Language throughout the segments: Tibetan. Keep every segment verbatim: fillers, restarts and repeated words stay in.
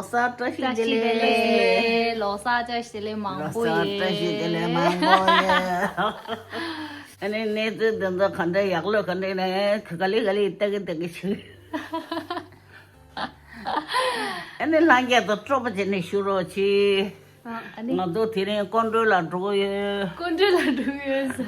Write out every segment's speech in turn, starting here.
ལོ་གསར་བཀྲ་ཤིས་བདེ་ལེགས། ལོ་གསར་བཀྲ་ཤིས་བདེ་ལེགས། མང་པོ་ཡོད། ལོ་གསར་བཀྲ་ཤིས་བདེ་ལེགས། མང་པོ་ཡོད། ཨ་ནི་གནས་ཚུལ་འདི་ཚོ་ག་འདྲ་ཡག་ལོས་ག་འདྲ་ནས་ག་ལེ་ག་ལེ་ལྟ་གི་ལྟ་གི་བྱུང་། ཨ་ནི་ལྷན་རྒྱས་ཚོ་སྤྲོ་པོ་བྱས་ནས་བཞུགས་རོགས་གྱིས། ཨ་ནི་ང་ཚོ་དེ་རིང་སྐོར་འགྲུལ་ལ་འགྲོ་གི་ཡོད། སྐོར་འགྲུལ་ལ་འགྲོ་གི་ཡོད་ས།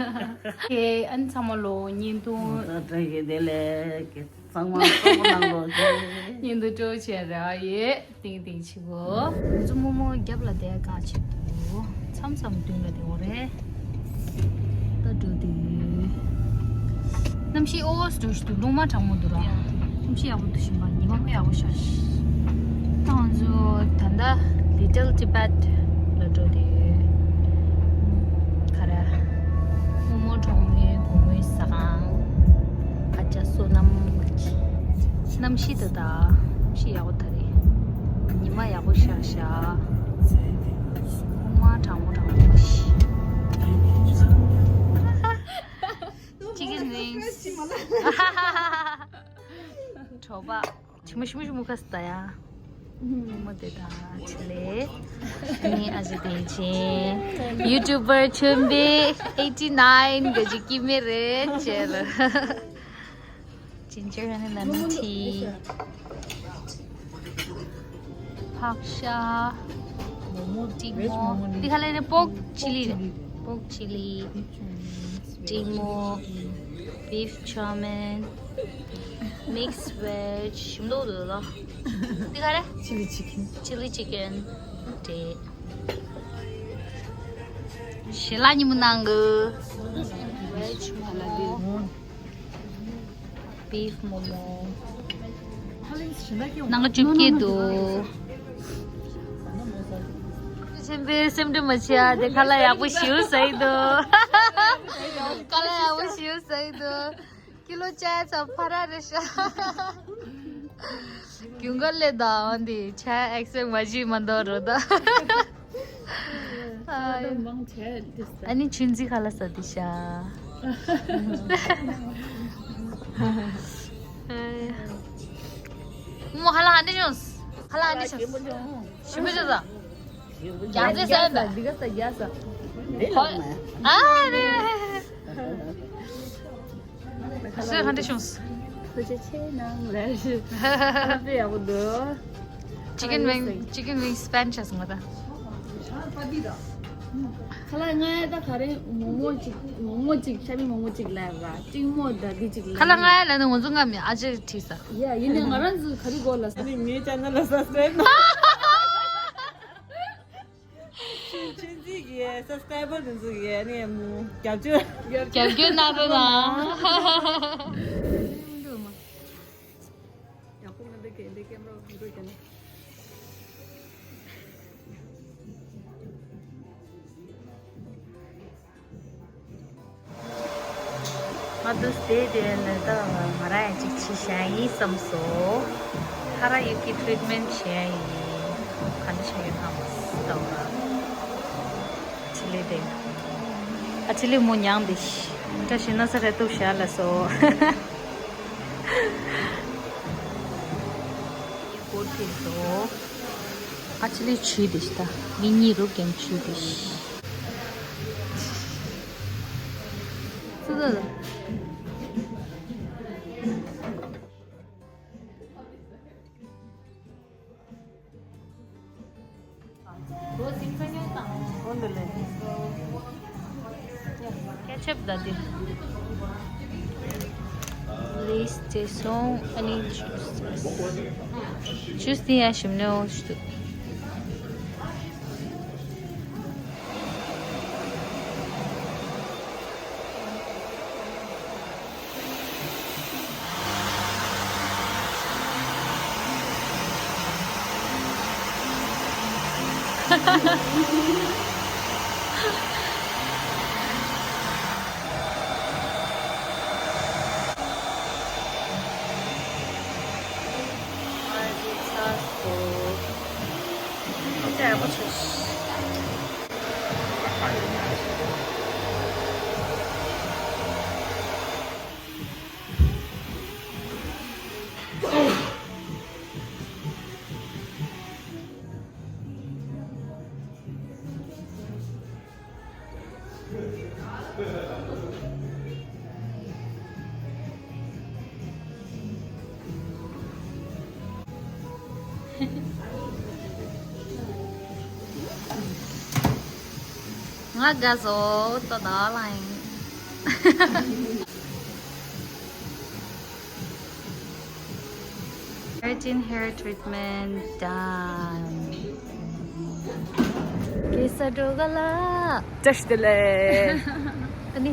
ཨེ་ཨ་ནི་ཚང་མ་ལོ་བརྙན་ཐུང་། ལོ་གསར་བཀྲ་ཤིས་བདེ་ལེགས། ཚང་མ་སྤྲོ་པོ་གནང་རོགས་གྱིས། བརྙན་ཐུང་སྤྲོ་བྱས་ར་ཡོད། ཏིང་ཏིང་ཆི་བོ། ང་ཚོ་རྨོ་མོ་རྒྱབ་ལ་བསྡད་ག་ཆེད་དུ། མཚམས་མཚམས་མདུན་ལ་བསྡད་འོ་རེད། ད་འགྲོ་དུས། གནམ་གཤིས་ཨོ་ཙི་འགྲོ་ཞིག་འདུག་སློང་མ་གྲང་མོ་འདུག་ར། གནམ་གཤིས་ཡག་པོ་འདུག་བཞིན་པ་ཉི་མ་དཔེ་ཡག་པོ་ཤར་ཤག་ད་ང་ཚོ་ད་ལྟ་Little Tibet ལ་འགྲོ་དུས། ག་རེ། རྨོ་མོ་གྲོགས་མོའི་བུ་མོའི་ཟ་ཁང་། ཨ་ཅག་བསོད་ནམས་ཀྱི། གནམ་གཤིས་ད་ལྟ་གནམ་གཤིས་ཡག་པོ་ད་རེད། ཉི་མ་ཡག་པོ་ཤར་ཤག་སློང་མ་གྲང་མོ་གྲང་མོ་ཞིག Chicken wings. གྲོགས་པ། ཆི་མོ་ཆི་མོ་ཆི་མོ་ཁ་སྟ་ཡ། མོ་དེ་དང་ཆི་ལེ། ནི་ཨ་ཅེ་དེ་ཆེ། YouTuber ཆོན་པེ་eighty nine གི་ཅིག་ཀི་མེ་རེད་ཅེ་ལ། Ginger and lemon tea. ཕག་ཤ། མོག་མོག་ཏིང་མོག་འདི་ག་ལེ་ནི་pork chili རེད། Pork chili. ཏིང་མོག Beef chow mein. Mixed veg. ཞིམ་མདོག་འདུག་ལ། འདི་ག་རེ། Chili chicken. Chili chicken. དེ། ཞལ་ལག་ཉིན་མོ་གནང་གི Veg མོག་མོག Beef མོག་མོག་ནང་ལ་བཅུ་བརྒྱད་འདུག་ཆེན་པོའི་སེམས་ཁྲལ་མ་བྱེད་ཨ། དེ་ཁ་ལག་ཡག་པོ་ཞེ་པོ་ཟ་ཡི་འདུག་ཁ་ལག་ཡག་པོ་ཞེ་པོ་ཟ་ཡི་འདུག་ཀི་ལོ་བཅའ་ཚ་ཕ་ར་རེ་ཤ། རྒྱུན་གར་ལས་དང་འདི་ཆ་ཨེག་སེན་མ་བྱེད་མ་འདོར་རོ་ད། ཨ་མང་ཆེ་ཏིས་ད། ཨ་ནི་ཆུན་ཙི་ཁ་ལ་ས་དི་ཤ། མོ་ཧ་ལ་ཧ་ནི་ཤོང་། ཧ་ལ་ཧ་ནི་ཤོང་། ཞིམ་པོ་ཅོ་ད། རྒྱ་ཚེ་སན་ད། འདི་ག་ས་རྒྱ་ས། ཨ་རེ། སོས་ག་འདྲ་བྱུང་། ཐུགས་རྗེ་ཆེ་གནང་ལ་ཞུ། ཨ་ལ་དཔེ་ཡག་པོ་འདུག Chicken wing, chicken wing spam བྱས་སོང་ད། ཁ་ལག་ང་ཡ་ད་ག་རེ་མོག་མོག་ཅིག་མོག་མོག་ཅིག་ཤ་མི་མོག་མོག་ཅིག་ལ་ར་ཏིང་མོག་ད་འདི་ཅིག་ལ། ཁ་ལག་ང་ཡ་ལ་ནི་ང་ཚོ་ང་མི་ཨ་ཅེ་ཁྲིད་ས། ཡ་ཡིན་ནའི་ང་རང་ཚོ་ག་རེ་གོ་ལ་ས། ཨ་ནི་ངའི་channel ལ་subscribe གནང་། ཆུན་ཆུན་ཙི་གི་subscriber དེ་ཚོ་གི་ནི་རྒྱབ་སྐྱོར། རྒྱབ་སྐྱོར་གནང་རོགས་གནང་། ཡག་པོ་མི་འདུག་གས་འདི་ཀེམ་ར་འགྲོ་ཀྱང་ནི། ང་དུ་སྟེ་དེ་ནི་ད་ང་རང་ཡང་ཅིག་ཅིག་བྱ་ཡིན་བསམ་སོ། ཁ་ར་ཡུ་གི་treatment བྱས་ཡིན། ག་འདྲ་བྱ་ཡོད་ཧ་མ་སི་ཏོ་ར། ཆི་ལི་དེ། ཨ་ཆི་ལི་མོ་མྱང་དེ་ཤི། བཀྲ་ཤིས་ན་ས་རེ་ཏུ་བྱ་ལ་སོ། ཡི་སྐོར་དེ་སོ། ཨ་ཆི་ལི་ཆུ་དེ་ཤི་ད། མི་གཉིས་རུ་གན་ཆུ་དེ་ཤི། Ketchup ད་དེ། Lays དེ་སོང་། ཨ་ནི་juice དེ། Juice དེ་ཡང་ཞིམ་ནོ་ཞུ། ང་དགའ་བོ་ཏོ་ད་ལ་ཡིན། Keratin hair treatment done. གེ་སར་འགྲོ་ག་ལ། བཀྲ་ཤིས་བདེ་ལེགས། ཨ་ནི།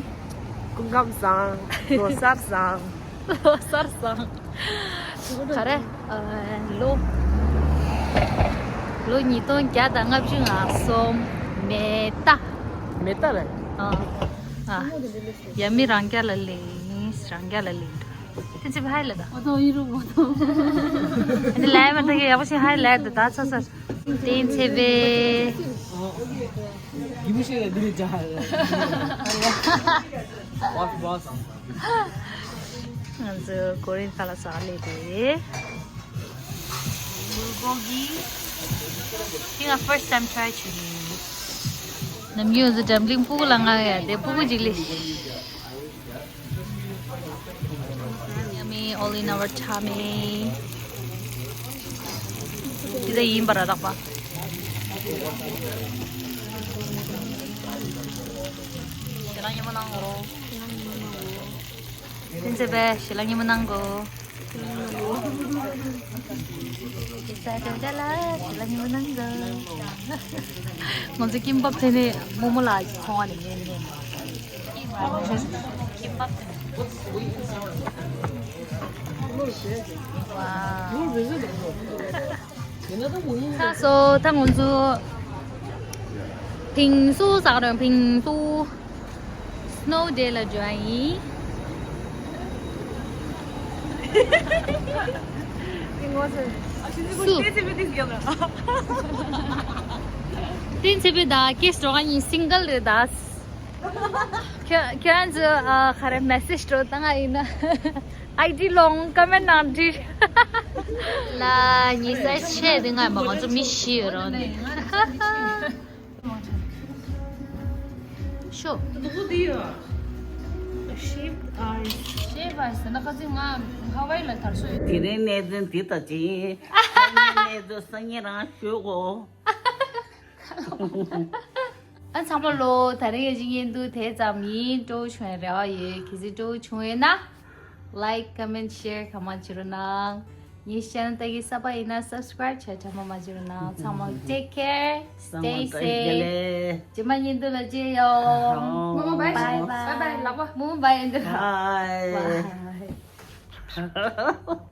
སྐུ་ཁམས་བཟང་། ལོ་གསར་བཟང་། ལོ་གསར་བཟང་། ག་རེ། ཨ། ལོ། ལོ་ཉིས་སྟོང་བརྒྱ་དང་ལྔ་བཅུ་ང་གསུམ། མེ་ཏ། མེ་ཏ་རེད། ཨ། ཨ། ཡ་མི་རང་རྒྱ་ལ་ལེན། རང་རྒྱ་ལ་ལེན། དེ་ཚེ་ཕ་ཧའི་ལ་ད། ཨོ་ཏོ་ཨི་རུ་མོ་ཏོ། ཨ་ནི་ལའི་མ་ད་གི་ཡག་པོ་ཞིག་ཧའི་ལའི་ད་ད་ཚ་ཚ། དེ་ཚེ་བེ། ཡི་མུ་ཤེ་ལ་དི་ལི་ཇ་ཧ་ལ། Boss, boss. ང་ཚོ་ཀོ་རི་ཡན་ཁ་ལག་ཟ་ལེ་དེ། བུལ་གོ་གི། དེ་ང་first time try བྱེད་ཀྱི་ཡིན། ནམ་རྒྱུན་ང་ཚོ་འགྲམ་གླིང་སྤུ་གུ་ལ་ང་ཡ་དེ་སྤུ་གུ་ཅིག་ལས། Yummy, all in our tummy. འདི་ད་ཡིན་པ་ར་དག་པ། ཞེ་ལ་ཉི་མ་ནང་འོ། ཕན་ཚེ་བས་ཞེ་ལ་ཉི་མ་ནང་གོ། ཞེ་ལ་ཉི་མ་ནང་གོ། ང་ཚོ་ཀིམ་པབ་དེ་ནས་རྨོ་མོ་ལ་མཐོང་བ་ནས་ཉན་ཉན། ཀིམ་པབ་དེ་ནས། ལགས་སོ། ད་ང་ཚོ་ཕིང་སུ་ཟ་ག་རོགས། ཕིང་སུ། Snow day ལ་འགྲོ་ཡ་ཡིན། སུ། བསྟན་ཚེ་བེ་ད་ཀེས་འགྲོ་ག་ཡིན། single རེད་ད། ཁྱོད་ཁྱོད་ཚོ་ཨ་ག་རེ་message འགྲོ་བཏང་ང་ཡིན་ན། I D ལོང་comment ནང་འབྲི། ལ་ཉི་ཟེར་ཆེ་དེ་ང་མ་ང་ཚོ་མི་ཤི་ཡོད་རོགས་ནས། ཤོ། ཤེབ་ཨའི། ཤེབ་ཨའི་ཟེར་ན་ཁ་སང་ང་ཧ་ཝའི་ལ་དར་སོ་ཡོད། དེ་རིང་གནས་ཚུལ་འདི་ལྟ་ཅི། གནས་ཚུལ་སང་ཉིན་རང་ཞུ་གོ། ཨ་ཚང་མ་ལོ་ད་རེས་ཀྱི་བརྙན་ཐུང་དེ་ཙམ་ཡིན། སྤྲོ་བོ་བྱུང་བའི་རེ་བ་ཡོད། གལ་སྲིད་སྤྲོ་བོ་བྱུང་ཡོད་ན། Like, comment, share གང་མང་བྱེད་རོགས་གནང་། ངའི་channel ལྟ་གི་གསར་པ་ཡིན་ན་subscribe བྱས་ཚང་མ་མ་བརྗེད་རོགས་གནང་། ཚང་མ་take care, stay safe. རྗེས་མ་བརྙན་ཐུང་ལ་མཇལ་ཡོང་། མོ་མོ་bye. Bye bye. Bye bye. ལགས་པ། མོ་མོ་bye. Bye. Bye.